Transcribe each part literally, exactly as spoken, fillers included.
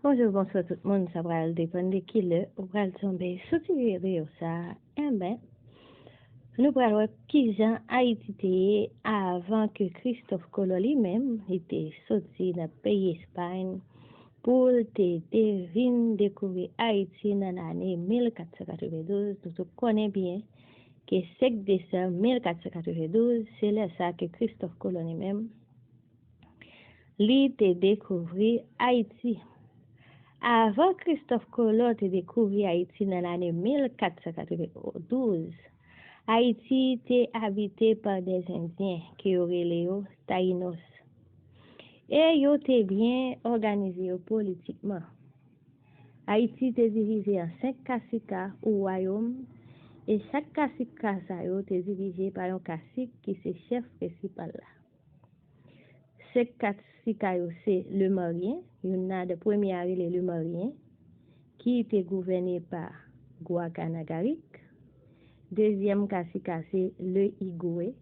Bonjou, bonswa tout moun. Sa pral depann de ki lè ou pral tonbe sou ti videyo sa a. Enben, nou pral wè kijan Ayiti te ye avan ke Kristòf Kolon li menm, li te soti nan peyi Espay pou l te, te vin dekouvri Ayiti nan lane mil kat san katrevendouz. Nou tout konnen byen ke senk desanm mil kat san katrevendouz, se lè sa ke Kristòf Kolon li menm, li te dekouvri Ayiti. Avan Kristòf Kolon te dekouvri Ayiti nan lane mil kat san katrevendouz, Ayiti te abite pa de Endyen ke yo rele yo Tayinos. E yo te byen òganize yo politikman. Ayiti te divize an senk kasika ou wayòm, e chak kasika sa yo te dirije pa yon kasik ki se chèf prensipal la. Senk kasika yo se Lemaryen, youn nan de premye a rele Lemaryen, ki te gouvène pa Gwakanagarik. Dezyèm kasika se Le Igwe,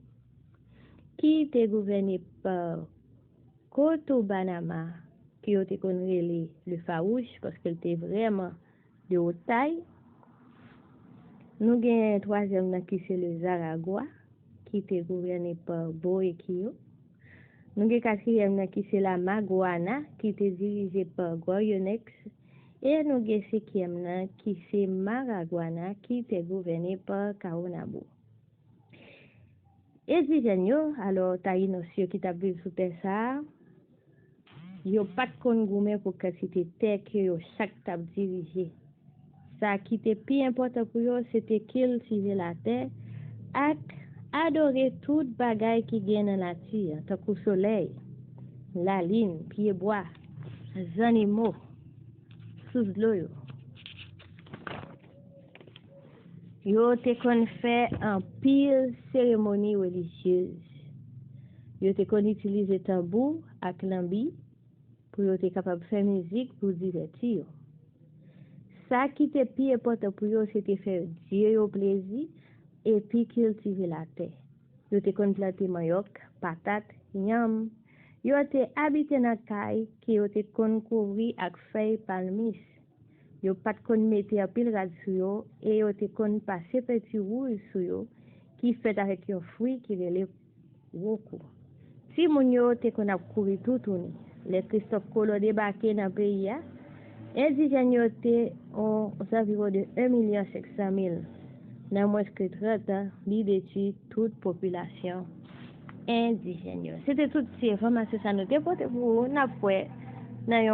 ki te gouvène pa Kotobanama, ke yo te konn rele Le Farouche, paske l te vrèman de wot tay. Nou gen twazyèm nan ki se Le Zaragwa, ki te gouvène pa Boekiyo. Nou gen katriyèm nan ki se La Maguana, ki te dirije pa Goryonex. E nou gen senkyèm nan ki se Maraguana, ki te gouvène pa Kawonabo. Endijèn yo, alò Tayinos yo ki t ap viv sou tè sa a, yo pa t konn goumen pou kantite tè ke yo chak t ap dirije. Sa ki te pi enpòtan pou yo, se te kiltive latè ak adore tout bagay ki gen nan nati a, tankou solèy, lalin, pyebwa, zannimo, sous dlo yo. Yo te konn fè anpil seremoni relijyez. Yo te konn itilize tanbou ak lanbi pou yo te kapab fè mizik pou divèti yo. Sa ki te pi enpòtan pou yo, se te fè dye yo plezi epi kiltive latè. Yo te konn plante manyòk, patat, yanm. Yo te abite nan kay ke yo te konn kouvri ak fèy palmis. Yo pa t konn mete anpil rad sou yo e yo te konn pase penti wouj sou yo ki fèt avèk yon fwi ki rele wokou. Timoun yo te konn ap kouri toutouni. Lè Kristòf Kolon debake nan peyi a, endijèn yo te o, ozanviwon de en milyon senk san mil. Nan mwens ke trant an, li detwi tout popilasyon endijèn yo. Se te tout ti enfòmasyon sa nou te pote pou ou. N ap wè nan yon